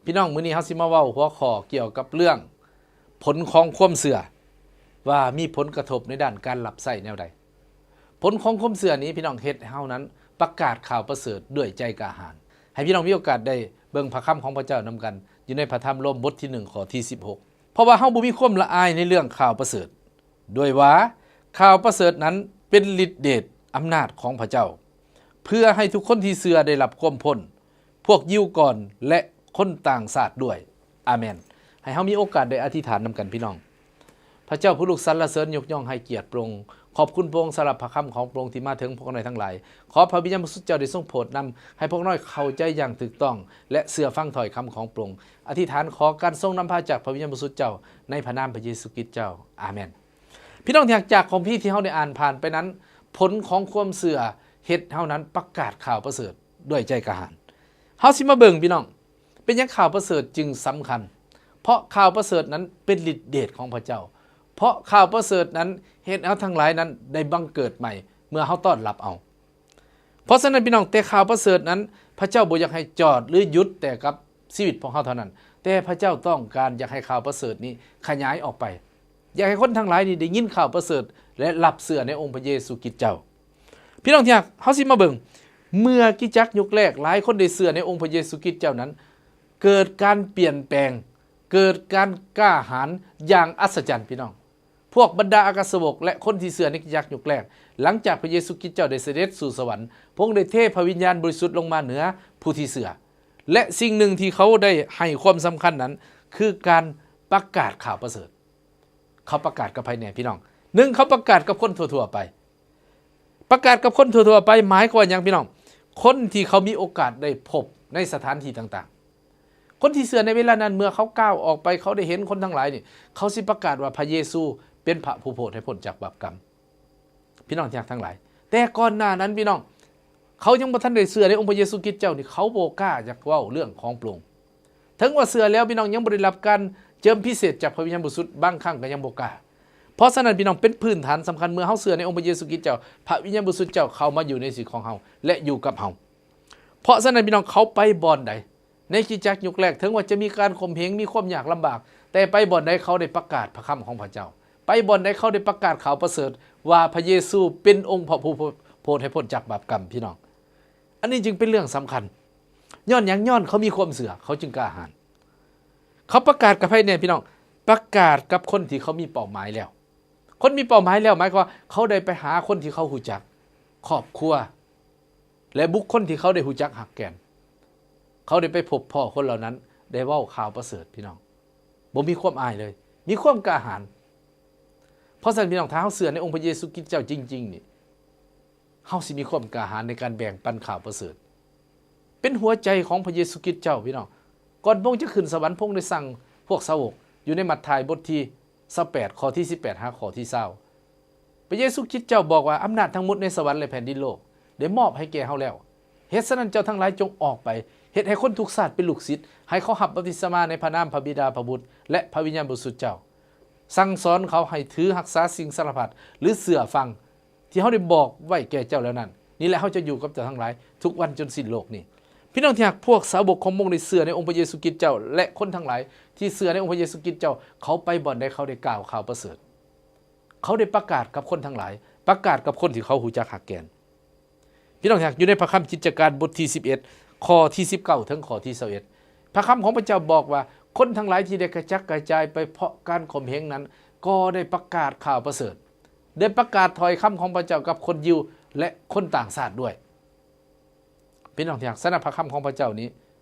ພີ່ນ້ອງ, ມື້ນີ້ເຮົາຊິມາເວົ້າຫົວຂໍ້ກ່ຽວກັບເລື່ອງຜົນຂອງຄວາມເຊື່ອ ວ່າມີຜົນກະທົບໃນດ້ານການຮັບໃຊ້ແນວໃດ. ຜົນຂອງຄວາມເຊື່ອນີ້ ພີ່ນ້ອງ, ເຮັດໃຫ້ເຮົານັ້ນປະກາດຂ່າວປະເສີດດ້ວຍໃຈກ້າຫານ. ໃຫ້ພີ່ນ້ອງມີໂອກາດໄດ້ເບິ່ງພະຄຳຂອງພະເຈົ້ານຳກັນ ຢູ່ໃນພະທຳໂລມບົດທີໜຶ່ງ ຂໍ້ທີສິບຫົກ. ເພາະວ່າເຮົາບໍ່ມີຄວາມລະອາຍໃນເລື່ອງຂ່າວປະເສີດ, ດ້ວຍວ່າຂ່າວປະເສີດນັ້ນເປັນລິດເດດອຳນາດຂອງພະເຈົ້າ, ເພື່ອໃຫ້ທຸກຄົນທີ່ເຊື່ອໄດ້ຮັບຄວາມພົ້ນ, ພວກຢິວກ່ອນ ແລະ ຄົນຕ່າງຊາດດ້ວຍ. ອາເມນ. ໃຫ້ເຮົາມີໂອກາດໄດ້ອະທິຖານນຳກັນ, ພີ່ນ້ອງ. ພະເຈົ້າຜູ້ລູກສັນລະເສີນຍົກຍ້ອງໃຫ້ກຽດພະອົງ, ຂອບຄຸນພະອົງສຳລັບພະຄຳຂອງພະອົງທີ່ມາເຖິງພວກນ້ອຍທັງຫຼາຍ. ຂໍພະວິນຍານບໍລິສຸດເຈົ້າໄດ້ຊົງໂປດນຳ ໃຫ້ພວກນ້ອຍເຂົ້າໃຈຢ່າງຖືກຕ້ອງ ແລະ ເຊື່ອຟັງຖ້ອຍຄຳຂອງພະອົງ. ອະທິຖານຂໍການຊົງນຳພາຈາກພະວິນຍານບໍລິສຸດເຈົ້າ ໃນພະນາມພະເຢຊູຄຣິດເຈົ້າ. ອາເມນ. ພີ່ນ້ອງທີ່ຮັກ, ຈາກຄຳພີທີ່ເຮົາໄດ້ອ່ານຜ່ານໄປນັ້ນ, ຜົນຂອງຄວາມເຊື່ອເຮັດເຮົານັ້ນປະກາດຂ່າວປະເສີດດ້ວຍໃຈກ້າຫານ. ເຮົາຊິມາເບິ່ງ, ພີ່ນ້ອງ, ເປັນຫຍັງຂ່າວປະເສີດຈຶ່ງສຳຄັນ? ເພາະຂ່າວປະເສີດນັ້ນເປັນລິດເດດຂອງພະເຈົ້າ. ເພາະຂ່າວປະເສີດນັ້ນເຮັດໃຫ້ເຮົາທັງຫຼາຍນັ້ນໄດ້ບັງເກີດໃໝ່ເມື່ອເຮົາຕ້ອນຮັບເອົາ. ເພາະສະນັ້ນ, ພີ່ນ້ອງ, ແຕ່ຂ່າວປະເສີດນັ້ນ ພະເຈົ້າບໍ່ຢາກໃຫ້ຈອດ ຫຼື ຢຸດແຕ່ກັບຊີວິດຂອງເຮົາເທົ່ານັ້ນ, ແຕ່ພະເຈົ້າຕ້ອງການຢາກໃຫ້ຂ່າວປະເສີດນີ້ຂະຫຍາຍອອກໄປ, ຢາກໃຫ້ຄົນທັງຫຼາຍນີ້ໄດ້ຍິນຂ່າວປະເສີດ ແລະ ຮັບເຊື່ອໃນອົງພະເຢຊູຄຣິດເຈົ້າ. ພີ່ນ້ອງທີ່ຮັກ, ເຮົາຊິມາເບິ່ງ, ເມື່ອຄຣິສຕະຈັກຍຸກແລກ ຫຼາຍຄົນໄດ້ເຊື່ອໃນອົງພະເຢຊູຄຣິດເຈົ້ານັ້ນ, ເກີດການປ່ຽນແປງ, ເກີດການກ້າຫານຢ່າງອັດສະຈັນ, ພີ່ນ້ອງ. ພວກບັນດາອັກຄະສາວົກ ແລະ ຄົນທີ່ເຊື່ອໃນຄຣິສຕະຈັກຍຸກແລກ, ຫຼັງຈາກພະເຢຊູຄຣິດເຈົ້າໄດ້ສະເດັດສູ່ສະຫວັນ, ພະອົງໄດ້ເທພະວິນຍານບໍລິສຸດລົງມາເໜືອຜູ້ທີ່ເຊື່ອ, ແລະ ສິ່ງໜຶ່ງທີ່ເຂົາໄດ້ໃຫ້ຄວາມສຳຄັນນັ້ນ ຄືການປະກາດຂ່າວປະເສີດ. ເຂົາປະກາດກັບໃຜແດ່, ພີ່ນ້ອງ? ໜຶ່ງ, ເຂົາປະກາດກັບຄົນທົ່ວໆໄປ. ປະກາດກັບຄົນທົ່ວໆໄປ ໝາຍຄວາມວ່າຫຍັງ, ພີ່ນ້ອງ? ຄົນທີ່ເຂົາມີໂອກາດໄດ້ພົບໃນສະຖານທີ່ຕ່າງໆ. ຄົນທີ່ເຊື່ອໃນເວລານັ້ນ, ເມື່ອເຂົາກ້າວອອກໄປ, ເຂົາໄດ້ເຫັນຄົນທັງຫຼາຍນີ້, ເຂົາຊິປະກາດວ່າພະເຢຊູເປັນພະຜູ້ໂຜດໃຫ້ພົ້ນຈາກບາບກຳ. ພີ່ນ້ອງທີ່ຮັກທັງຫຼາຍ, ແຕ່ກ່ອນໜ້ານັ້ນ, ພີ່ນ້ອງ, ເຂົາຍັງບໍ່ທັນໄດ້ເຊື່ອໃນອົງພະເຢຊູຄຣິດເຈົ້ານີ້, ເຂົາບໍ່ກ້າຢາກເວົ້າເລື່ອງຂອງພະອົງ. ເຖິງວ່າເຊື່ອແລ້ວ, ພີ່ນ້ອງ, ຍັງບໍ່ໄດ້ຮັບການເຈິມພິເສດຈາກພະວິນຍານບໍລິສຸດ, ບາງຄັ້ງກໍຍັງບໍ່ກ້າ. ເພາະສະນັ້ນ, ພີ່ນ້ອງ, ເປັນພື້ນຖານສຳຄັນ, ເມື່ອເຮົາເຊື່ອໃນອົງພະເຢຊູຄຣິດເຈົ້າ, ພະວິນຍານບໍລິສຸດເຈົ້າເຂົ້າມາຢູ່ໃນຊີວິດຂອງເຮົາ ແລະ ຢູ່ກັບເຮົາ. ເພາະສະນັ້ນ, ພີ່ນ້ອງ, ເຂົາໄປບ່ອນໃດ, ໃນຄຣິສຕະຈັກຍຸກແລກ, ເຖິງວ່າຈະມີການຂົ່ມເຫງ, ມີຄວາມຍາກລຳບາກ, ແຕ່ໄປບ່ອນໃດ, ເຂົາໄດ້ປະກາດພະຄຳຂອງພະເຈົ້າ. ໄປບ່ອນໃດ, ເຂົາໄດ້ປະກາດຂ່າວປະເສີດວ່າພະເຢຊູເປັນອົງພະຜູ້ໂພດໃຫ້ພົ້ນຈາກບາບກຳ, ພີ່ນ້ອງ. ອັນນີ້ຈຶ່ງເປັນເລື່ອງສຳຄັນ. ຍ້ອນຫຍັງ? ຍ້ອນເຂົາມີຄວາມເຊື່ອ, ເຂົາຈຶ່ງກ້າຫານ. ເຂົາປະກາດກັບໃຜແດ່, ພີ່ນ້ອງ? ປະກາດກັບຄົນທີ່ເຂົາມີເປົ້າໝາຍແລ້ວ. ຄົນມີເປົ້າໝາຍແລ້ວ ໝາຍຄວາມວ່າເຂົາໄດ້ໄປຫາຄົນທີ່ເຂົາຮູ້ຈັກ, ຄອບຄົວ ແລະ ບຸກຄົນທີ່ເຂົາໄດ້ຮູ້ຈັກຮັກແກ່ນ. ເຂົາໄດ້ໄປພົບພໍ້ຄົນເຫຼົ່ານັ້ນ, ໄດ້ເວົ້າຂ່າວປະເສີດ, ພີ່ນ້ອງ. ບໍ່ມີຄວາມອາຍເລີຍ, ມີຄວາມກ້າຫານ. ເພາະສະນັ້ນ, ພີ່ນ້ອງ, ຖ້າເຮົາເຊື່ອໃນອົງພະເຢຊູຄຣິດເຈົ້າຈິງໆນີ້, ເຮົາຊິມີຄວາມກ້າຫານໃນການແບ່ງປັນຂ່າວປະເສີດ. ເປັນຫົວໃຈຂອງພະເຢຊູຄຣິດເຈົ້າ, ພີ່ນ້ອງ. ກ່ອນພະອົງຈະຂຶ້ນສະຫວັນ, ພະອົງໄດ້ສັ່ງພວກສາວົກ, ຢູ່ໃນມັດທາຍບົດທີຊາວແປດ ຂໍ້ທີສິບແປດ ຫາຂໍ້ທີຊາວ. ພະເຢຊູຄຣິດເຈົ້າບອກວ່າ, ອຳນາດທັງໝົດໃນສະຫວັນ ແລະ ແຜ່ນດິນໂລກ ໄດ້ມອບໃຫ້ແກ່ເຮົາແລ້ວ. ເຫດສະນັ້ນ, ເຈົ້າທັງຫຼາຍຈົ່ງອອກໄປ, ເຮັດໃຫ້ຄົນທຸກຊາດເປັນລູກສິດ, ໃຫ້ເຂົາຮັບບັບຕິສະມາໃນພະນາມພະບິດາ, ພະບຸດ ແລະ ພະວິນຍານບໍລິສຸດເຈົ້າ. ສັ່ງສອນເຂົາໃຫ້ຖືຮັກສາສິ່ງສາລະພັດ ຫຼື ເຊື່ອຟັງ ທີ່ເຮົາໄດ້ບອກໄວ້ແກ່ເຈົ້າແລ້ວນັ້ນ. ນີ້ແຫຼະ, ເຮົາຈະຢູ່ກັບເຈົ້າທັງຫຼາຍທຸກວັນຈົນສິ້ນໂລກນີ້. ພີ່ນ້ອງທີ່ຮັກ, ພວກສາວົກຂອງພະອົງໄດ້ເຊື່ອໃນອົງພະເຢຊູຄຣິດເຈົ້າ ແລະ ຄົນທັງຫຼາຍທີ່ເຊື່ອໃນອົງພະເຢຊູຄຣິດເຈົ້າ, ເຂົາໄປບ່ອນໃດ, ເຂົາໄດ້ກ່າວຂ່າວປະເສີດ. ເຂົາໄດ້ປະກາດກັບຄົນທັງຫຼາຍ, ປະກາດກັບຄົນທີ່ເຂົາຮູ້ຈັກຮັກແກ່ນ. ພີ່ນ້ອງທີ່ຮັກ, ຢູ່ໃນພະຄຳກິດຈະການບົດທີສິບເອັດ ຂໍ້ທີສິບເກົ້າ ເຖິງຂໍ້ທີຊາວເອັດ, ພະຄຳຂອງພະເຈົ້າບອກວ່າ, ຄົນທັງຫຼາຍທີ່ໄດ້ກະຈັດກະຈາຍໄປເພາະການຂົ່ມເຫງນັ້ນ, ກໍໄດ້ປະກາດຂ່າວປະເສີດ, ໄດ້ປະກາດຖ້ອຍຄຳຂອງພະເຈົ້າກັບຄົນຢິວ ແລະ ຄົນຕ່າງຊາດດ້ວຍ. ພີ່ນ້ອງທີ່ຮັກ, ສະນັ້ນ ພະຄຳຂອງພະເຈົ້ານີ້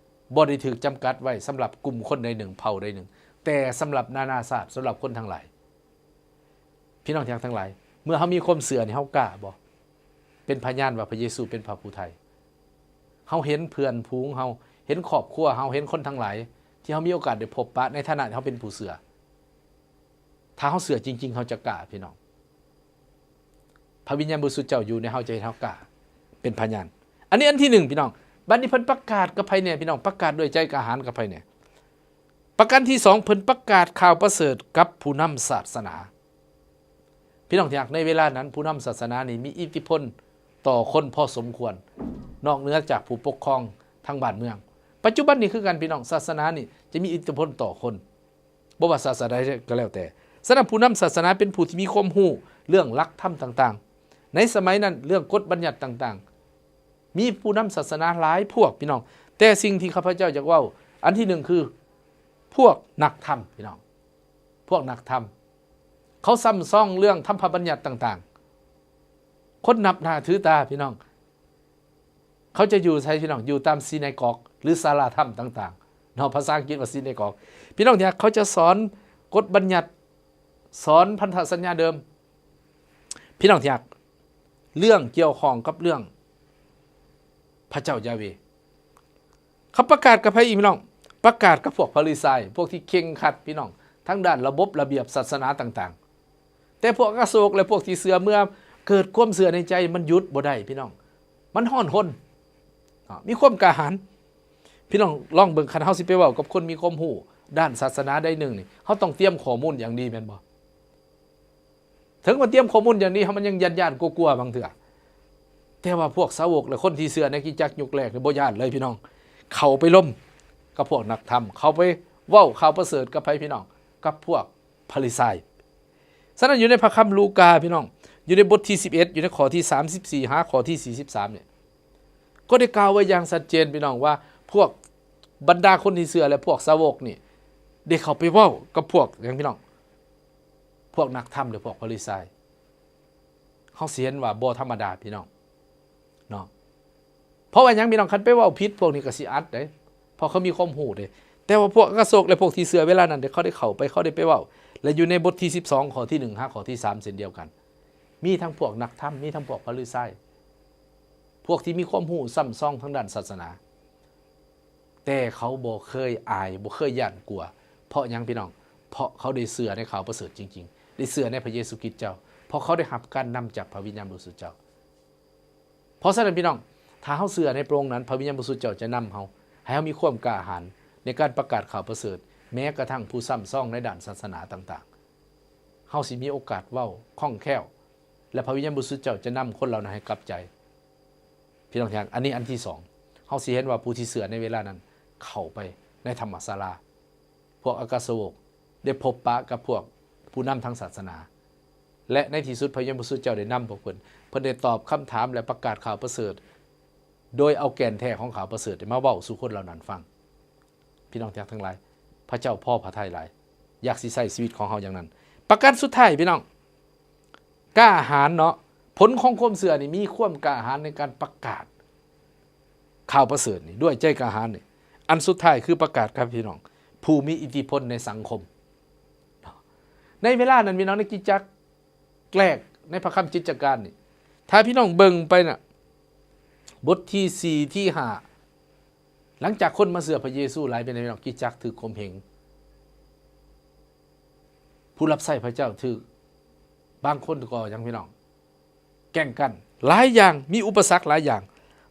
ບໍ່ໄດ້ຖືກຈຳກັດໄວ້ສຳລັບກຸ່ມຄົນໃດໜຶ່ງ, ເຜົ່າໃດໜຶ່ງ, ແຕ່ສຳລັບນານາຊາດ, ສຳລັບຄົນທັງຫຼາຍ. ພີ່ນ້ອງທີ່ຮັກທັງຫຼາຍ, ເມື່ອເຮົາມີຄວາມເຊື່ອນີ້, ເຮົາກ້າບໍ່ເປັນພະຍານວ່າພະເຢຊູເປັນພະຜູ້ໄຖ່? ເຮົາເຫັນເພື່ອນຝູງເຮົາ, ເຫັນຄອບຄົວເຮົາ, ເຫັນຄົນທັງຫຼາຍທີ່ເຮົາມີໂອກາດໄດ້ພົບປະ, ໃນຖານະທີ່ເຮົາເປັນຜູ້ເຊື່ອ. ຖ້າເຮົາເຊື່ອຈິງໆ, ເຮົາຈະກ້າ, ພີ່ນ້ອງ. ພະວິນຍານບໍລິສຸດເຈົ້າຢູ່ໃນເຮົາ ຈະເຮັດເຮົາກ້າເປັນພະຍານ. ອັນນີ້ອັນທີໜຶ່ງ, ພີ່ນ້ອງ. ບັດນີ້ເພິ່ນປະກາດກັບໃຜແດ່, ພີ່ນ້ອງ? ປະກາດດ້ວຍໃຈກ້າຫານກັບໃຜແດ່? ປະການທີສອງ, ເພິ່ນປະກາດຂ່າວປະເສີດກັບຜູ້ນຳສາສະໜາ. ພີ່ນ້ອງທີ່ຮັກ, ໃນເວລານັ້ນ ຜູ້ນຳສາສະໜານີ້ມີອິດທິພົນຕໍ່ຄົນພໍສົມຄວນ, ນອກເໜືອຈາກຜູ້ປົກຄອງທາງບ້ານເມືອງ. ປັດຈຸບັນນີ້ຄືກັນພີ່ນ້ອງ, ສາສະໜານີ້ຈະມີອິດທິພົນຕໍ່ຄົນ ບໍ່ວ່າສາສະໜາໃດກໍແລ້ວແຕ່. ສະນັ້ນ ຜູ້ນຳສາສະໜາເປັນຜູ້ທີ່ມີຄວາມຮູ້ເລື່ອງຫຼັກທຳຕ່າງໆ. ໃນສະໄໝນັ້ນ ເລື່ອງກົດບັນຍັດຕ່າງໆ ມີຜູ້ນຳສາສະໜາຫຼາຍພວກພີ່ນ້ອງ, ແຕ່ສິ່ງທີ່ຂ້າພະເຈົ້າຢາກເວົ້າ ອັນທີໜຶ່ງຄື ພວກນັກທຳພີ່ນ້ອງ, ພວກນັກທຳ ເຂົາຊ້ຳຊອງເລື່ອງທຳພະບັນຍັດຕ່າງໆ. ຄົນນັບໜ້າຖືຕາພີ່ນ້ອງ, ເຂົາຈະຢູ່ໃສພີ່ນ້ອງ? ຢູ່ຕາມຊີນາໂກກ ຫຼື ສາລາທຳຕ່າງໆເນາະ, ພາສາອັງກິດວ່າຊີນາໂກກ. ພີ່ນ້ອງທີ່ຮັກ, ເຂົາຈະສອນກົດບັນຍັດ, ສອນພັນທະສັນຍາເດີມ. ພີ່ນ້ອງທີ່ຮັກ, ເລື່ອງກ່ຽວຂ້ອງກັບເລື່ອງພະເຈົ້າຢາເວ ເຂົາປະກາດກັບໃຜອີກພີ່ນ້ອງ? ປະກາດກັບພວກຟາຣິໄຊ, ພວກທີ່ເຄັ່ງຄັດພີ່ນ້ອງ ທາງດ້ານລະບົບລະບຽບສາສະໜາຕ່າງໆ. ແຕ່ພວກອາກາສາວົກ ແລະ ພວກທີ່ເຊື່ອ ເມື່ອເກີດຄວາມເຊື່ອໃນໃຈ, ມັນຢຸດບໍ່ໄດ້ພີ່ນ້ອງ, ມັນຮ້ອນຮົນ, ອາ, ມີຄວາມກ້າຫານ. ພີ່ນ້ອງລອງເບິ່ງ, ຄັນເຮົາຊິໄປເວົ້າກັບຄົນມີຄວາມຮູ້ດ້ານສາສະໜາໃດໜຶ່ງນີ້, ເຮົາຕ້ອງຕຽມຂໍ້ມູນຢ່າງດີແມ່ນບໍ່? ເຖິງວ່າຕຽມຂໍ້ມູນຢ່າງດີ, ເຮົາມັນຍັງຢ້ານໆ ກົວໆ ບາງເທື່ອ. ແຕ່ວ່າພວກສາວົກ ແລະ ຄົນທີ່ເຊື່ອໃນຄຣິສຕະຈັກຍຸກແລກນີ້ ບໍ່ຢ້ານເລີຍພີ່ນ້ອງ, ເຂົ້າໄປລົມກັບພວກນັກທຳ, ເຂົ້າໄປເວົ້າຂ່າວປະເສີດກັບໃຜພີ່ນ້ອງ? ກັບພວກຟາຣິໄຊ. ສະນັ້ນ ຢູ່ໃນພະຄຳລູກາພີ່ນ້ອງ, ຢູ່ໃນບົດທີສິບເອັດ, ຢູ່ໃນຂໍ້ທີສາມສິບສີ່ຫາຂໍ້ທີສີ່ສິບສາມນີ້ ກໍໄດ້ກ່າວໄວ້ຢ່າງຊັດເຈນພີ່ນ້ອງ ວ່າພວກບັນດາຄົນທີ່ເຊື່ອ ແລະ ພວກສາວົກນີ້ ໄດ້ເຂົ້າໄປເວົ້າກັບພວກຫຍັງພີ່ນ້ອງ? ພວກນັກທຳ ຫຼື ພວກຟາຣິໄຊ. ເຮົາຊິເຫັນວ່າບໍ່ທຳມະດາພີ່ນ້ອງເນາະ. ເພາະວ່າຫຍັງພີ່ນ້ອງ? ຄັນໄປເວົ້າຜິດ ພວກນີ້ກໍຊິອັດເດ້, ເພາະເຂົາມີຄວາມຮູ້ເດ້. ແຕ່ວ່າພວກອາກາສາວົກ ແລະ ພວກທີ່ເຊື່ອເວລານັ້ນເດ້, ເຂົາໄດ້ເຂົ້າໄປ, ເຂົາໄດ້ໄປເວົ້າ. ແລະ ຢູ່ໃນບົດທີສິບສອງ ຂໍ້ທີໜຶ່ງຫາຂໍ້ທີສາມເຊັ່ນດຽວກັນ, ມີທັງພວກນັກທຳ, ມີທັງພວກຟາຣິໄຊ, ພວກທີ່ມີຄວາມຮູ້ຊ່ຳຊອງທາງດ້ານສາສະໜາ. ແຕ່ເຂົາບໍ່ເຄີຍອາຍ, ບໍ່ເຄີຍຢ້ານກົວ. ເພາະຫຍັງພີ່ນ້ອງ? ເພາະເຂົາໄດ້ເຊື່ອໃນຂ່າວປະເສີດຈິງໆ, ໄດ້ເຊື່ອໃນພະເຢຊູຄຣິດເຈົ້າ, ເພາະເຂົາໄດ້ຮັບການນຳຈາກພະວິນຍານບໍລິສຸດເຈົ້າ. ເພາະສະນັ້ນພີ່ນ້ອງ, ຖ້າເຮົາເຊື່ອໃນພະອົງນັ້ນ, ພະວິນຍານບໍລິສຸດເຈົ້າຈະນຳເຮົາ, ໃຫ້ເຮົາມີຄວາມກ້າຫານໃນການປະກາດຂ່າວປະເສີດ, ແມ້ກະທັ່ງຜູ້ຊ່ຳຊອງໃນດ້ານສາສະໜາຕ່າງໆ, ເຮົາຊິມີໂອກາດເວົ້າຄ່ອງແຄ້ວ ແລະ ພະວິນຍານບໍລິສຸດເຈົ້າຈະນຳຄົນເຫຼົ່ານັ້ນໃຫ້ກັບໃຈ. ພີ່ນ້ອງທີ່ຮັກ, ອັນນີ້ອັນທີສອງ, ເຮົາຊິເຫັນວ່າຜູ້ທີ່ເຊື່ອໃນເວລານັ້ນເຂົ້າໄປໃນທຳມະສາລາ. ພວກອາກາສາວົກໄດ້ພົບປະກັບພວກຜູ້ນຳທາງສາສະໜາ ແລະ ໃນທີ່ສຸດພະວິນຍານບໍລິສຸດເຈົ້າໄດ້ນຳພວກເພິ່ນ, ເພິ່ນໄດ້ຕອບຄຳຖາມ ແລະ ປະກາດຂ່າວປະເສີດ ໂດຍເອົາແກ່ນແທ້ຂອງຂ່າວປະເສີດມາເວົ້າສູ່ຄົນເຫຼົ່ານັ້ນຟັງ. ພີ່ນ້ອງທີ່ຮັກທັງຫຼາຍ, ພະເຈົ້າພໍພະໄທຫຼາຍ, ຢາກຊິໃຊ້ຊີວິດຂອງເຮົາຢ່າງນັ້ນ. ປະການສຸດທ້າຍພີ່ນ້ອງ, ກ້າຫານເນາະ, ຜົນຂອງຄວາມເຊື່ອນີ້ມີຄວາມກ້າຫານໃນການປະກາດຂ່າວປະເສີດນີ້ ດ້ວຍໃຈກ້າຫານນີ້. ອັນສຸດທ້າຍຄືປະກາດກັບພີ່ນ້ອງຜູ້ມີອິດທິພົນໃນສັງຄົມ. ໃນເວລານັ້ນພີ່ນ້ອງ, ໃນກິດຈັກ ແລກໃນພະຄຳກິດຈະການນີ້, ຖ້າພີ່ນ້ອງເບິ່ງໄປນະ, ບົດທີສີ່ ທີຫ້າ ຫຼັງຈາກຄົນມາເຊື່ອພະເຢຊູຫຼາຍປານໃດພີ່ນ້ອງ, ກິດຈັກຖືກຂົ່ມເຫງ, ຜູ້ຮັບໃຊ້ພະເຈົ້າຖືກ, ບາງຄົນກໍຫຍັງພີ່ນ້ອງ, ແກ່ງກັນ, ຫຼາຍຢ່າງ, ມີອຸປະສັກຫຼາຍຢ່າງ,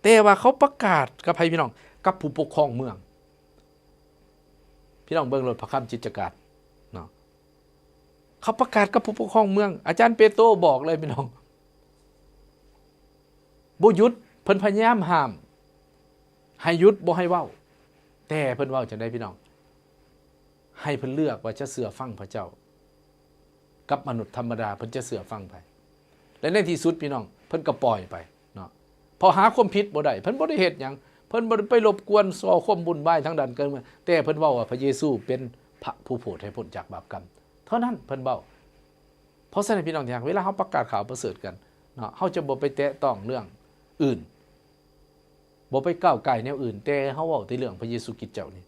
ແຕ່ວ່າເຂົາປະກາດກັບໃຜພີ່ນ້ອງ? ກັບຜູ້ປົກຄອງເມືອງ. ພີ່ນ້ອງເບິ່ງໂລດພະຄຳກິດຈະການເນາະ, ເຂົາປະກາດກັບຜູ້ປົກຄອງເມືອງ. ອາຈານເປໂຕບອກເລີຍພີ່ນ້ອງ, ບໍ່ຢຸດ, ເພິ່ນພະຍາຍາມຫ້າມໃຫ້ຢຸດ, ບໍ່ໃຫ້ເວົ້າ, ແຕ່ເພິ່ນເວົ້າຈັ່ງໃດພີ່ນ້ອງ? ໃຫ້ເພິ່ນເລືອກວ່າຈະເຊື່ອຟັງພະເຈົ້າກັບມະນຸດທຳມະດາ, ເພິ່ນຈະເຊື່ອຟັງໃຜ? ແລະ ໃນທີ່ສຸດພີ່ນ້ອງ, ເພິ່ນກໍປ່ອຍໄປເນາະ, ເພາະຫາຄວາມຜິດບໍ່ໄດ້, ເພິ່ນບໍ່ໄດ້ເຮັດຫຍັງ, ເພິ່ນບໍ່ໄດ້ໄປລົບກວນກໍ່ຄວາມວຸ້ນວາຍທາງດ້ານການເມືອງ, ແຕ່ເພິ່ນເວົ້າວ່າພະເຢຊູເປັນພະຜູ້ໂຜດໃຫ້ພົ້ນຈາກບາບກຳເທົ່ານັ້ນ, ເພິ່ນເວົ້າ. ເພາະສະນັ້ນ ພີ່ນ້ອງທີ່ຮັກ, ເວລາເຮົາປະກາດຂ່າວປະເສີດກັນເນາະ, ເຮົາຈະບໍ່ໄປແຕະຕ້ອງເລື່ອງອື່ນ, ບໍ່ໄປກ້າວກ່າຍແນວອື່ນ, ແຕ່ເຮົາເວົ້າແຕ່ເລື່ອງພະເຢຊູຄຣິດເຈົ້ານີ້,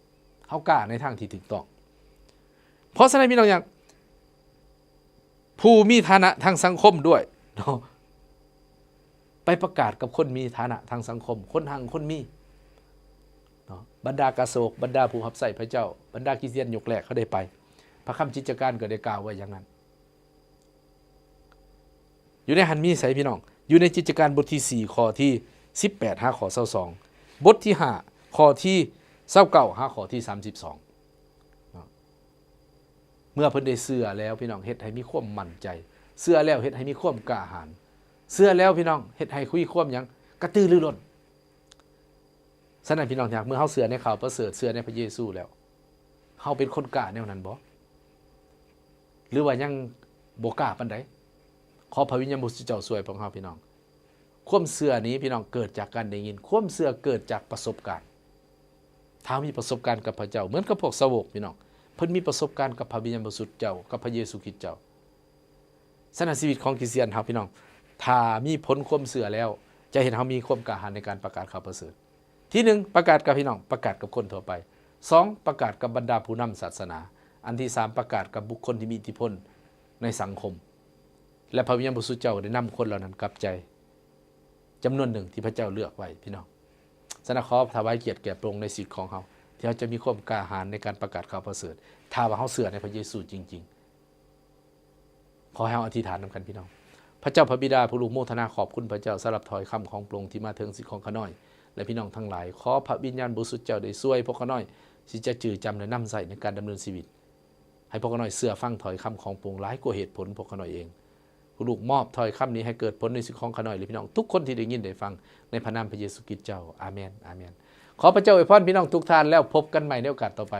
ເຮົາກ້າໃນທາງທີ່ຖືກຕ້ອງ. ເພາະສະນັ້ນ ພີ່ນ້ອງທີ່ຮັກ, ຜູ້ມີຖານະທາງສັງຄົມດ້ວຍເນາະ, ໄປປະກາດກັບຄົນມີຖານະທາງສັງຄົມ, ຄົນຮັ່ງຄົນມີເນາະ, ບັນດາກາສາວົກ, ບັນດາຜູ້ຮັບໃຊ້ພະເຈົ້າ, ບັນດາຄຣິສຕຽນຍຸກແລກເຂົາໄດ້ໄປ. ພະຄຳກິດຈະການກໍໄດ້ກ່າວໄວ້ຢ່າງນັ້ນ. ຢູ່ໃນຫັ້ນມີໃສພີ່ນ້ອງ? ຢູ່ໃນກິດຈະການບົດທີສີ່ ຂໍ້ທີສິບແປດຫາຂໍ້ຊາວສອງ, ບົດທີຫ້າ ຂໍ້ທີຊາວເກົ້າຫາຂໍ້ທີສາມສິບສອງເນາະ. ເມື່ອເພິ່ນໄດ້ເຊື່ອແລ້ວ ພີ່ນ້ອງ, ເຮັດໃຫ້ມີຄວາມໝັ້ນໃຈ, ເຊື່ອແລ້ວເຮັດໃຫ້ມີຄວາມກ້າຫານ, ເຊື່ອແລ້ວ ພີ່ນ້ອງ, ເຮັດໃຫ້ຄຸຍຄວາມຫຍັງ? ກະຕືລືລົ້ນ. ສະນັ້ນ ພີ່ນ້ອງທີ່ຮັກ, ເມື່ອເຮົາເຊື່ອໃນຂ່າວປະເສີດ, ເຊື່ອໃນພະເຢຊູແລ້ວ, ເຮົາເປັນຄົນກ້າແນວນັ້ນບໍ່? ຫຼືວ່າຍັງບໍ່ກ້າປານໃດ? ຂໍພະວິນຍານບໍລິສຸດເຈົ້າຊ່ວຍພວກເຮົາ, ພີ່ນ້ອງ. ຄວາມເຊື່ອນີ້ ພີ່ນ້ອງ, ເກີດຈາກການໄດ້ຍິນ. ຄວາມເຊື່ອເກີດຈາກປະສົບການ. ຖ້າເຮົາມີປະສົບການກັບພະເຈົ້າ, ເໝືອນກັບພວກສາວົກ, ພີ່ນ້ອງ, ເພິ່ນມີປະສົບການກັບພະວິນຍານບໍລິສຸດເຈົ້າ, ກັບພະເຢຊູຄຣິດເຈົ້າ. ສະນັ້ນ ຊີວິດຂອງຄຣິສຕຽນເຮົາ, ພີ່ນ້ອງ, ຖ້າມີຜົນຄວາມເຊື່ອແລ້ວ, ຈະເຮັດໃຫ້ເຮົາມີຄວາມກ້າຫານໃນການປະກາດຂ່າວປະເສີດ. ທີໜຶ່ງ, ປະກາດກັບ, ພີ່ນ້ອງ, ປະກາດກັບຄົນທົ່ວໄປ. ສອງ, ປະກາດກັບບັນດາຜູ້ນຳສາສະໜາ. ອັນທີສາມ, ປະກາດກັບບຸກຄົນທີ່ມີອິດທິພົນໃນສັງຄົມ. ແລະ ພະວິນຍານບໍລິສຸດເຈົ້າໄດ້ນຳຄົນເຫຼົ່ານັ້ນກັບໃຈ ຈຳນວນໜຶ່ງທີ່ພະເຈົ້າເລືອກໄວ້, ພີ່ນ້ອງ. ສະນັ້ນ ຂໍຖວາຍກຽດແກ່ພະອົງໃນຊີວິດຂອງເຮົາ, ທີ່ເຮົາຈະມີຄວາມກ້າຫານໃນການປະກາດຂ່າວປະເສີດ, ຖ້າວ່າເຮົາເຊື່ອໃນພະເຢຊູຈິງໆ. ຂໍໃຫ້ເຮົາອະທິຖານນຳກັນ, ພີ່ນ້ອງ. ພະເຈົ້າພະບິດາ, ຜູ້ລູກໂມທະນາຂອບຄຸນພະເຈົ້າສຳລັບຖ້ອຍຄຳຂອງພະອົງທີ່ມາເຖິງຊີວິດຂອງຂ້ານ້ອຍ ແລະ ພີ່ນ້ອງທັງຫຼາຍ. ຂໍພະວິນຍານບໍລິສຸດເຈົ້າໄດ້ຊ່ວຍພວກຂ້ານ້ອຍ ທີ່ຈະຈື່ຈຳ ແລະ ນຳໃຊ້ໃນການດຳເນີນຊີວິດ. ໃຫ້ພວກຂ້ານ້ອຍເຊື່ອຟັງຖ້ອຍຄຳຂອງພະອົງຫຼາຍກວ່າເຫດຜົນພວກຂ້ານ້ອຍເອງ. ຜູ້ລູກມອບຖ້ອຍຄຳນີ້ໃຫ້ເກີດຜົນໃນຊີວິດຂອງຂ້ານ້ອຍ ແລະ ພີ່ນ້ອງທຸກຄົນທີ່ໄດ້ຍິນໄດ້ຟັງ, ໃນພະນາມພະເຢຊູຄຣິດເຈົ້າ. ອາເມນ, ອາເມນ. ຂໍພະເຈົ້າອວຍພອນພີ່ນ້ອງທຸກທ່ານ, ແລ້ວພົບກັນໃໝ່ໃນໂອກາດຕໍ່ໄປ.